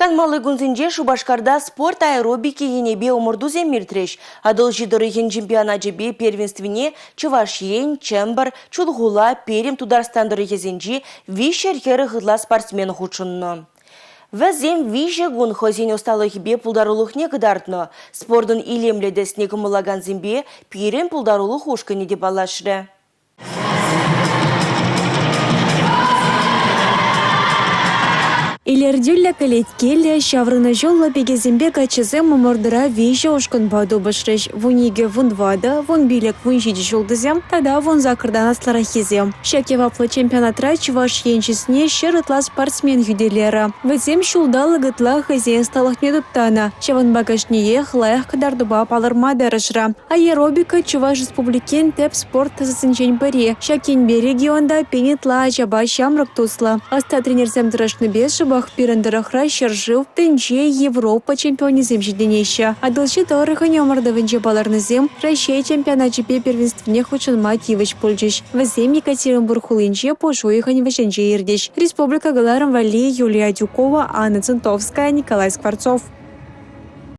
Канмалли кунсенче Шупашкарта спорт аэробики енӗпе ӑмӑртусем иртрӗҫ. Атӑлҫи тӑрӑхӗн чемпионачӗпе первенствине Чӑваш Ен, Чӗмпӗр, Чулхула, Пермь, Тутарстан тӑрӑхӗсенчи 340 ытла спортсмен хутшӑннӑ. Вӗсем виҫӗ кун хӑйсен ӑсталӑхӗпе пултарулӑхне кӑтартнӑ. Спортӑн илемлӗ тӗсне кӑмӑллакансемпе пирӗн пултарулӑх ушкӑнӗ те паллашрӗ. Илӗртӳллӗ кӗлеткеллӗ, ҫаврӑнӑҫуллӑ пикесемпе каччӑсем ӑмӑртура виҫӗ ушкӑнпа тупӑшрӗҫ: 12, 14, 15, 17 ҫултисем тата 18-тан аслӑраххисем. Ҫак яваплӑ чемпионатра Чӑваш Ен чысне 100 ытла спортсмен хӳтӗлерӗ. Вӗсем ҫулталӑк ытла хӑйсен ӑсталӑхне туптанӑ. Ҫавӑнпа кашниех лайӑх кӑтартупа палӑрма тӑрӑшрӗ. Аэробика Чӑваш Республикин тӗп спорт тӗсӗсенчен пӗри. Ҫак енпе регионта пин ытла ачапа ҫамрӑк туслӑ. Ӑста тренерсем тӑрӑшнипе шӑпах пирӗн тӑрӑхра ҫӗршыв, тӗнче, Европа чемпионӗсем ҫитӗнеҫҫӗ. Атӑлҫи тӑрӑхӗн ӑмӑртӑвӗнче палӑрнисем Раҫҫей чемпионачӗпе первенствине хутшӑнма тивӗҫ пулчӗҫ. Вӗсем Екатеринбург хулинче пуш уйӑхӗн вӗҫӗнче иртӗҫ. Республика кӑларӑм валли Юлия Адюкова, Анна Центовская, Николай Скворцов.